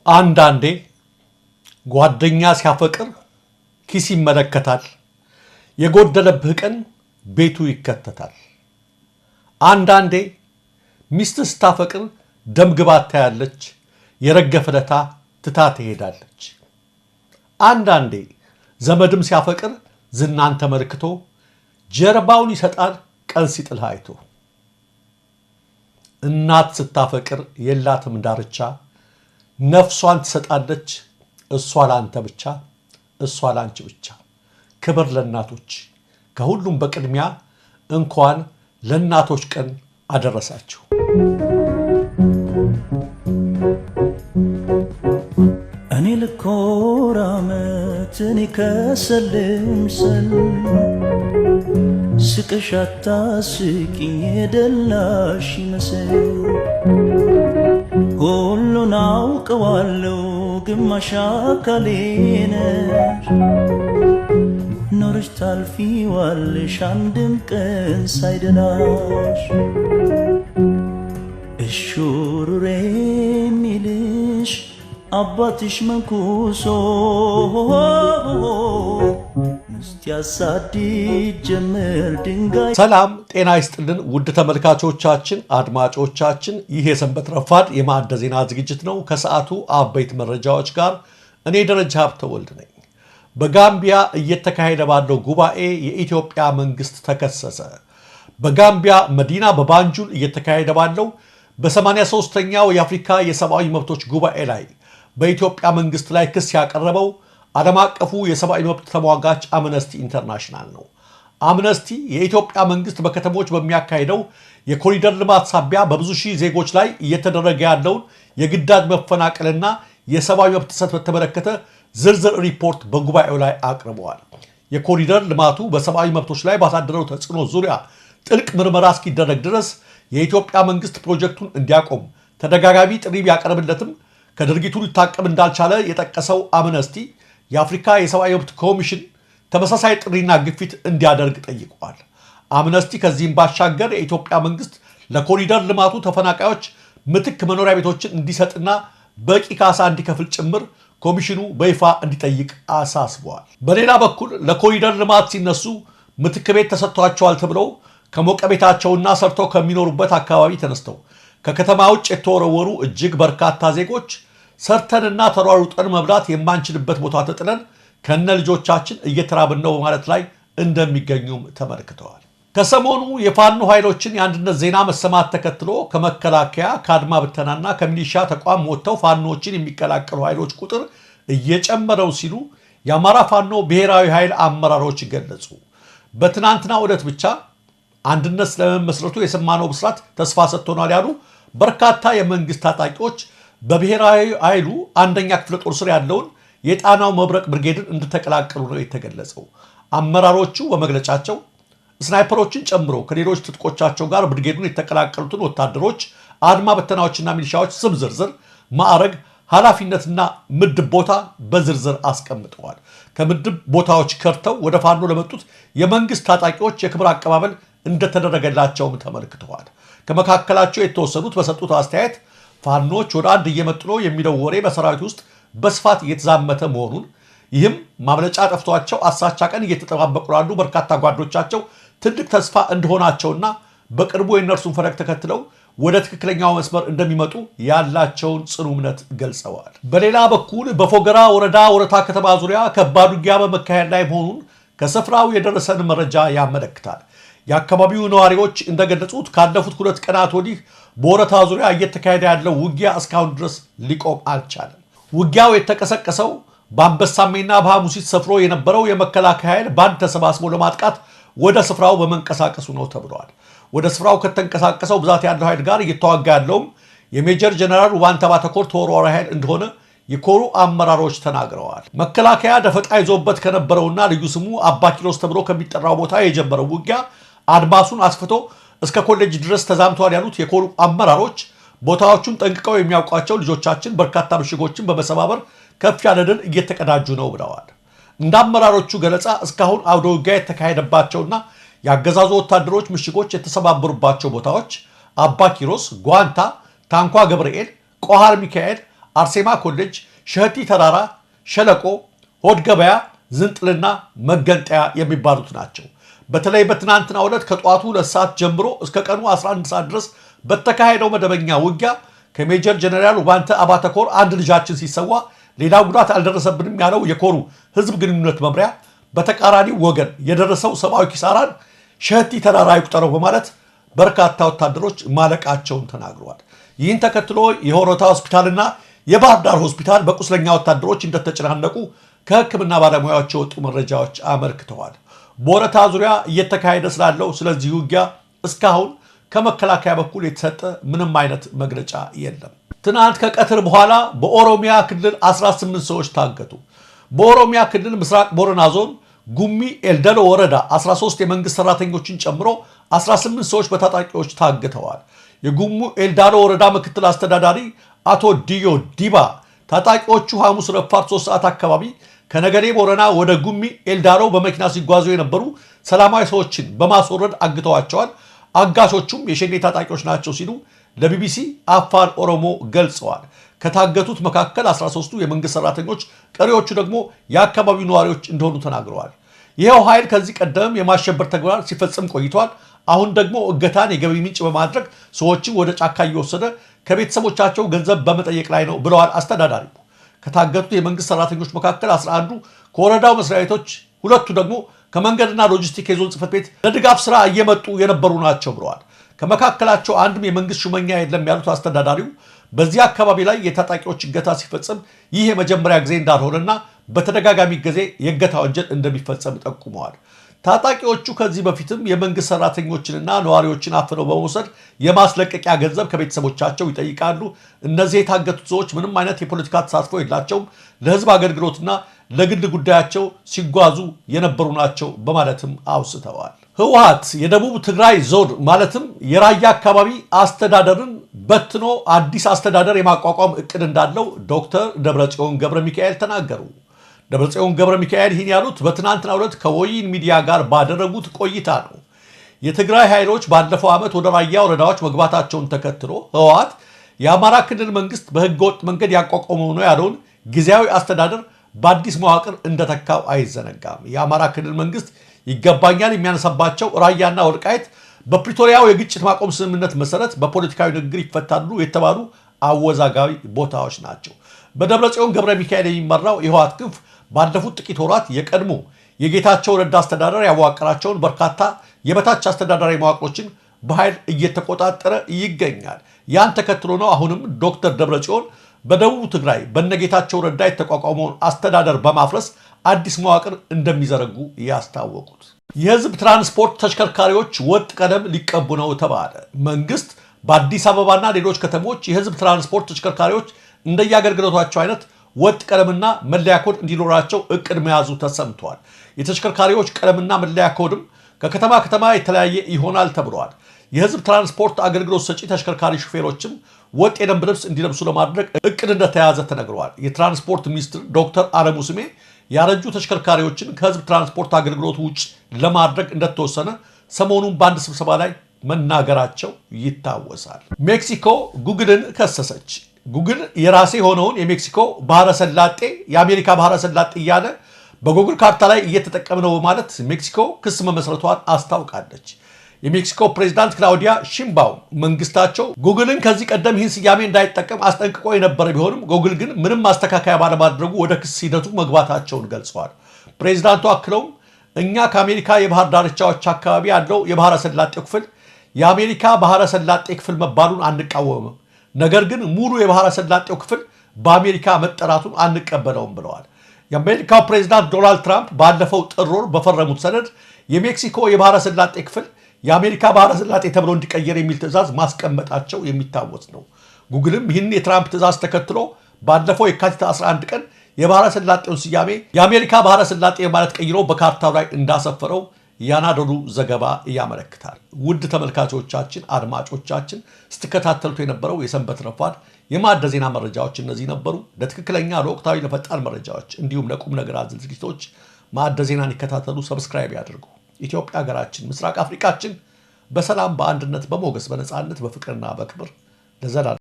አንዳንዴ ጓደኛ ሲያፈቅር ኪስ ይመለከታል፣ የጎደለብህ ቀን ቤቱ ይከተታል። አንዳንዴ ሚስት ስታፈቅር ደም ግባት ታያለች፣ የረገፈ ለታ ትታ ትሄዳለች። አንዳንዴ ዘመድም ሲያፈቅር ዝናን ተመልክቶ ጀርባውን ይሰጣል ቀን ሲጥልህ አይቶ። እናት ስታፈቅር የላትም ዳርቻ፣ ነፍሷን ትሰጣለች እሷ ላንተ ብቻ፣ እሷ ላንቺ ብቻ። ክብር ለእናቶች። ከሁሉም በቅድሚያ እንኳን ለእናቶች ቀን አደረሳችሁ። እኔ ልኮራመት እኔ ከሰልምሰል ስቅሽ አታስቂኝ የደላሽ ይመስል ሁሉን አውቀዋለሁ ግማሽ አካሌ ነሽ ኖረሽ ታልፊዋለሽ አንድም ቀን ሳይደላሽ እሹሩሬ የሚልሽ አባትሽ መንኩሶ ምስት ያሳድድ ጀምር ድንጋይ። ሰላም ጤና ይስጥልን ውድ ተመልካቾቻችን፣ አድማጮቻችን፣ ይህ የሰንበት ረፋድ የማዕደ ዜና ዝግጅት ነው። ከሰዓቱ አበይት መረጃዎች ጋር እኔ ደረጃ ሀብተወልድ ነኝ። በጋምቢያ እየተካሄደ ባለው ጉባኤ የኢትዮጵያ መንግስት ተከሰሰ። በጋምቢያ መዲና በባንጁል እየተካሄደ ባለው በ83ኛው የአፍሪካ የሰብአዊ መብቶች ጉባኤ ላይ በኢትዮጵያ መንግስት ላይ ክስ ያቀረበው ዓለም አቀፉ የሰብአዊ መብት ተሟጋች አምነስቲ ኢንተርናሽናል ነው። አምነስቲ የኢትዮጵያ መንግስት በከተሞች በሚያካሂደው የኮሪደር ልማት ሳቢያ በብዙ ሺህ ዜጎች ላይ እየተደረገ ያለውን የግዳጅ መፈናቀልና የሰብአዊ መብት ጥሰት በተመለከተ ዝርዝር ሪፖርት በጉባኤው ላይ አቅርበዋል። የኮሪደር ልማቱ በሰብአዊ መብቶች ላይ ባሳደረው ተጽዕኖ ዙሪያ ጥልቅ ምርመራ እስኪደረግ ድረስ የኢትዮጵያ መንግስት ፕሮጀክቱን እንዲያቆም ተደጋጋሚ ጥሪ ቢያቀርብለትም ከድርጊቱ ሊታቀብ እንዳልቻለ የጠቀሰው አምነስቲ የአፍሪካ የሰብአዊ መብት ኮሚሽን ተመሳሳይ ጥሪና ግፊት እንዲያደርግ ጠይቋል። አምነስቲ ከዚህም ባሻገር የኢትዮጵያ መንግስት ለኮሪደር ልማቱ ተፈናቃዮች ምትክ መኖሪያ ቤቶችን እንዲሰጥና በቂ ካሳ እንዲከፍል ጭምር ኮሚሽኑ በይፋ እንዲጠይቅ አሳስበዋል። በሌላ በኩል ለኮሪደር ልማት ሲነሱ ምትክ ቤት ተሰጥቷቸዋል ተብለው ከሞቀ ቤታቸውና ሰርተው ከሚኖሩበት አካባቢ ተነስተው ከከተማ ውጭ የተወረወሩ እጅግ በርካታ ዜጎች ሰርተንና ተሯሩጠን መብላት የማንችልበት ቦታ ተጥለን ከነ ልጆቻችን እየተራብን ነው በማለት ላይ እንደሚገኙም ተመልክተዋል። ከሰሞኑ የፋኖ ኃይሎችን የአንድነት ዜና መሰማት ተከትሎ ከመከላከያ፣ ከአድማ ብተናና ከሚሊሻ ተቋም ወጥተው ፋኖዎችን የሚቀላቀሉ ኃይሎች ቁጥር እየጨመረው ሲሉ የአማራ ፋኖ ብሔራዊ ኃይል አመራሮች ገለጹ። በትናንትናው ዕለት ብቻ አንድነት ስለመመስረቱ የሰማነው ብስራት ተስፋ ሰጥቶናል ያሉ በርካታ የመንግስት ታጣቂዎች በብሔራዊ ኃይሉ አንደኛ ክፍለ ጦር ስር ያለውን የጣናው መብረቅ ብርጌድን እንደተቀላቀሉ ነው የተገለጸው። አመራሮቹ በመግለጫቸው ስናይፐሮችን ጨምሮ ከሌሎች ትጥቆቻቸው ጋር ብርጌዱን የተቀላቀሉትን ወታደሮች፣ አድማ በተናዎችና ሚሊሻዎች ስም ዝርዝር፣ ማዕረግ፣ ኃላፊነትና ምድብ ቦታ በዝርዝር አስቀምጠዋል። ከምድብ ቦታዎች ከርተው ወደ ፋኖ ለመጡት የመንግስት ታጣቂዎች የክብር አቀባበል እንደተደረገላቸውም ተመልክተዋል። ከመካከላቸው የተወሰኑት በሰጡት አስተያየት ፋኖች ወደ አንድ እየመጡ ነው የሚለው ወሬ በሰራዊት ውስጥ በስፋት እየተዛመተ መሆኑን፣ ይህም ማምለጫ ጠፍቷቸው አሳቻ ቀን እየተጠባበቁ ላሉ በርካታ ጓዶቻቸው ትልቅ ተስፋ እንደሆናቸውና በቅርቡ የእነርሱን ፈለግ ተከትለው ወደ ትክክለኛው መስመር እንደሚመጡ ያላቸውን ጽኑ እምነት ገልጸዋል። በሌላ በኩል በፎገራ ወረዳ ወረታ ከተማ ዙሪያ ከባድ ውጊያ በመካሄድ ላይ መሆኑን ከስፍራው የደረሰን መረጃ ያመለክታል። የአካባቢው ነዋሪዎች እንደገለጹት ካለፉት 2 ቀናት ወዲህ በወረታ ዙሪያ እየተካሄደ ያለው ውጊያ እስካሁን ድረስ ሊቆም አልቻለም። ውጊያው የተቀሰቀሰው በአንበሳሜና በሐሙሲት ሰፍሮ የነበረው የመከላከያ ኃይል ባንድ ተሰባስቦ ለማጥቃት ወደ ስፍራው በመንቀሳቀሱ ነው ተብሏል። ወደ ስፍራው ከተንቀሳቀሰው ብዛት ያለው ኃይል ጋር እየተዋጋ ያለውም የሜጀር ጀነራል ውባንተ አባተ ኮር ተወርዋሪ ኃይል እንደሆነ የኮሩ አመራሮች ተናግረዋል። መከላከያ ደፈጣ ይዞበት ከነበረውና ልዩ ስሙ አባ ኪሮስ ተብሎ ከሚጠራው ቦታ የጀመረው ውጊያ አድማሱን አስፍቶ እስከ ኮሌጅ ድረስ ተዛምተዋል ያሉት የኮሩ አመራሮች ቦታዎቹን ጠንቅቀው የሚያውቋቸው ልጆቻችን በርካታ ምሽጎችን በመሰባበር ከፍ ያለ ድል እየተቀዳጁ ነው ብለዋል። እንደ አመራሮቹ ገለጻ እስካሁን አውደ ውጊያ የተካሄደባቸውና የአገዛዙ ወታደሮች ምሽጎች የተሰባበሩባቸው ቦታዎች አባ ኪሮስ፣ ጓንታ፣ ታንኳ ገብርኤል፣ ቆሃር ሚካኤል፣ አርሴማ ኮሌጅ፣ ሸህቲ ተራራ፣ ሸለቆ፣ ሆድ ገበያ፣ ዝንጥልና መገንጠያ የሚባሉት ናቸው። በተለይ በትናንትናው ዕለት ከጠዋቱ 2 ሰዓት ጀምሮ እስከ ቀኑ 11 ሰዓት ድረስ በተካሄደው መደበኛ ውጊያ ከሜጀር ጀነራል ውባንተ አባተ ኮር አንድ ልጃችን ሲሰዋ ሌላ ጉዳት አልደረሰብንም ያለው የኮሩ ህዝብ ግንኙነት መምሪያ በተቃራኒው ወገን የደረሰው ሰብአዊ ኪሳራን ሸህቲ ተራራ ይቁጠረው በማለት በርካታ ወታደሮች ማለቃቸውን ተናግረዋል። ይህን ተከትሎ የሆሮታ ሆስፒታልና የባህር ዳር ሆስፒታል በቁስለኛ ወታደሮች እንደተጨናነቁ ከሕክምና ባለሙያዎች የወጡ መረጃዎች አመልክተዋል። በወረታ ዙሪያ እየተካሄደ ስላለው ስለዚህ ውጊያ እስካሁን ከመከላከያ በኩል የተሰጠ ምንም አይነት መግለጫ የለም። ትናንት ከቀትር በኋላ በኦሮሚያ ክልል 18 ሰዎች ታገቱ። በኦሮሚያ ክልል ምስራቅ ቦረና ዞን ጉሚ ኤልደሎ ወረዳ 13 የመንግስት ሰራተኞችን ጨምሮ 18 ሰዎች በታጣቂዎች ታግተዋል። የጉሙ ኤልዳሎ ወረዳ ምክትል አስተዳዳሪ አቶ ዲዮ ዲባ ታጣቂዎቹ ሐሙስ ረፋድ 3 ሰዓት አካባቢ ከነገሌ ቦረና ወደ ጉሚ ኤልዳሎ በመኪና ሲጓዙ የነበሩ ሰላማዊ ሰዎችን በማስወረድ አግተዋቸዋል። አጋቾቹም የሸኔ ታጣቂዎች ናቸው ሲሉ ለቢቢሲ አፋን ኦሮሞ ገልጸዋል። ከታገቱት መካከል 13ቱ የመንግስት ሰራተኞች፣ ቀሪዎቹ ደግሞ የአካባቢው ነዋሪዎች እንደሆኑ ተናግረዋል። ይኸው ኃይል ከዚህ ቀደም የማሸበር ተግባር ሲፈጽም ቆይቷል። አሁን ደግሞ እገታን የገቢ ምንጭ በማድረግ ሰዎችን ወደ ጫካ እየወሰደ ከቤተሰቦቻቸው ገንዘብ በመጠየቅ ላይ ነው ብለዋል አስተዳዳሪው። ከታገቱት የመንግስት ሰራተኞች መካከል 11ዱ ከወረዳው መስሪያ ቤቶች፣ ሁለቱ ደግሞ ከመንገድና ሎጂስቲክ የዞን ጽሕፈት ቤት ለድጋፍ ስራ እየመጡ የነበሩ ናቸው ብለዋል። ከመካከላቸው አንድም የመንግስት ሹመኛ የለም ያሉት አስተዳዳሪው በዚህ አካባቢ ላይ የታጣቂዎች እገታ ሲፈጸም ይህ የመጀመሪያ ጊዜ እንዳልሆነና በተደጋጋሚ ጊዜ የእገታ ወንጀል እንደሚፈጸም ጠቁመዋል። ታጣቂዎቹ ከዚህ በፊትም የመንግስት ሰራተኞችንና ነዋሪዎችን አፍነው በመውሰድ የማስለቀቂያ ገንዘብ ከቤተሰቦቻቸው ይጠይቃሉ። እነዚህ የታገቱት ሰዎች ምንም አይነት የፖለቲካ ተሳትፎ የላቸውም፣ ለህዝብ አገልግሎትና ለግል ጉዳያቸው ሲጓዙ የነበሩ ናቸው በማለትም አውስተዋል። ህወሓት የደቡብ ትግራይ ዞን ማለትም የራያ አካባቢ አስተዳደርን በትኖ አዲስ አስተዳደር የማቋቋም እቅድ እንዳለው ዶክተር ደብረጽዮን ገብረ ሚካኤል ተናገሩ። ደብረጽዮን ገብረ ሚካኤል ይህን ያሉት በትናንትናው ዕለት ከወይን ሚዲያ ጋር ባደረጉት ቆይታ ነው። የትግራይ ኃይሎች ባለፈው ዓመት ወደ ራያ ወረዳዎች መግባታቸውን ተከትሎ ህወሓት የአማራ ክልል መንግስት በህገወጥ መንገድ ያቋቋመው ነው ያለውን ጊዜያዊ አስተዳደር በአዲስ መዋቅር እንደተካው አይዘነጋም። የአማራ ክልል መንግስት ይገባኛል የሚያነሳባቸው ራያና ወልቃይት በፕሪቶሪያው የግጭት ማቆም ስምምነት መሰረት በፖለቲካዊ ንግግር ይፈታሉ የተባሉ አወዛጋቢ ቦታዎች ናቸው። በደብረጽዮን ገብረ ሚካኤል የሚመራው የህወሓት ክንፍ ባለፉት ጥቂት ወራት የቀድሞ የጌታቸው ረዳ አስተዳደር ያዋቀራቸውን በርካታ የበታች አስተዳደራዊ መዋቅሮችን በኃይል እየተቆጣጠረ ይገኛል። ያን ተከትሎ ነው አሁንም ዶክተር ደብረጽዮን በደቡብ ትግራይ በነጌታቸው ረዳ የተቋቋመውን አስተዳደር በማፍረስ አዲስ መዋቅር እንደሚዘረጉ ያስታወቁት። የህዝብ ትራንስፖርት ተሽከርካሪዎች ወጥ ቀለም ሊቀቡ ነው ተባለ። መንግስት በአዲስ አበባና ሌሎች ከተሞች የህዝብ ትራንስፖርት ተሽከርካሪዎች እንደየአገልግሎታቸው አይነት ወጥ ቀለምና መለያ ኮድ እንዲኖራቸው እቅድ መያዙ ተሰምቷል። የተሽከርካሪዎች ቀለምና መለያ ኮድም ከከተማ ከተማ የተለያየ ይሆናል ተብሏል። የህዝብ ትራንስፖርት አገልግሎት ሰጪ ተሽከርካሪ ሹፌሮችም ወጥ የደንብ ልብስ እንዲለብሱ ለማድረግ እቅድ እንደተያዘ ተነግረዋል። የትራንስፖርት ሚኒስትር ዶክተር አለሙ ስሜ ያረጁ ተሽከርካሪዎችን ከህዝብ ትራንስፖርት አገልግሎት ውጭ ለማድረግ እንደተወሰነ ሰሞኑን በአንድ ስብሰባ ላይ መናገራቸው ይታወሳል። ሜክሲኮ ጉግልን ከሰሰች። ጉግል የራሴ የሆነውን የሜክሲኮ ባህረ ሰላጤ የአሜሪካ ባህረ ሰላጤ እያለ በጉግል ካርታ ላይ እየተጠቀመ ነው በማለት ሜክሲኮ ክስ መመስረቷን አስታውቃለች። የሜክሲኮ ፕሬዚዳንት ክላውዲያ ሺምባውም መንግስታቸው ጉግልን ከዚህ ቀደም ይህን ስያሜ እንዳይጠቀም አስጠንቅቆ የነበረ ቢሆንም ጉግል ግን ምንም ማስተካከያ ባለማድረጉ ወደ ክስ ሂደቱ መግባታቸውን ገልጸዋል። ፕሬዚዳንቱ አክለውም እኛ ከአሜሪካ የባህር ዳርቻዎች አካባቢ ያለው የባህረ ሰላጤው ክፍል የአሜሪካ ባህረ ሰላጤ ክፍል መባሉን አንቃወምም፣ ነገር ግን ሙሉ የባህረ ሰላጤው ክፍል በአሜሪካ መጠራቱን አንቀበለውም ብለዋል። የአሜሪካው ፕሬዚዳንት ዶናልድ ትራምፕ ባለፈው ጥር ወር በፈረሙት ሰነድ የሜክሲኮ የባህረ ሰላጤ ክፍል የአሜሪካ ባህረ ሰላጤ ተብሎ እንዲቀየር የሚል ትዕዛዝ ማስቀመጣቸው የሚታወስ ነው። ጉግልም ይህን የትራምፕ ትዕዛዝ ተከትሎ ባለፈው የካቲት 11 ቀን የባህረ ሰላጤውን ስያሜ የአሜሪካ ባህረ ሰላጤ ማለት ቀይሮ በካርታው ላይ እንዳሰፈረው የአናዶሉ ዘገባ ያመለክታል። ውድ ተመልካቾቻችን፣ አድማጮቻችን ስትከታተሉት የነበረው የሰንበት ረፋድ የማዕደ ዜና መረጃዎች እነዚህ ነበሩ። ለትክክለኛ ለወቅታዊ፣ ለፈጣን መረጃዎች እንዲሁም ለቁም ነገር አዘል ዝግጅቶች ማዕደ ዜናን ይከታተሉ፣ subscribe ያድርጉ። ኢትዮጵያ ሀገራችን፣ ምስራቅ አፍሪካችን በሰላም በአንድነት፣ በሞገስ፣ በነፃነት፣ በፍቅርና በክብር ለዘላለም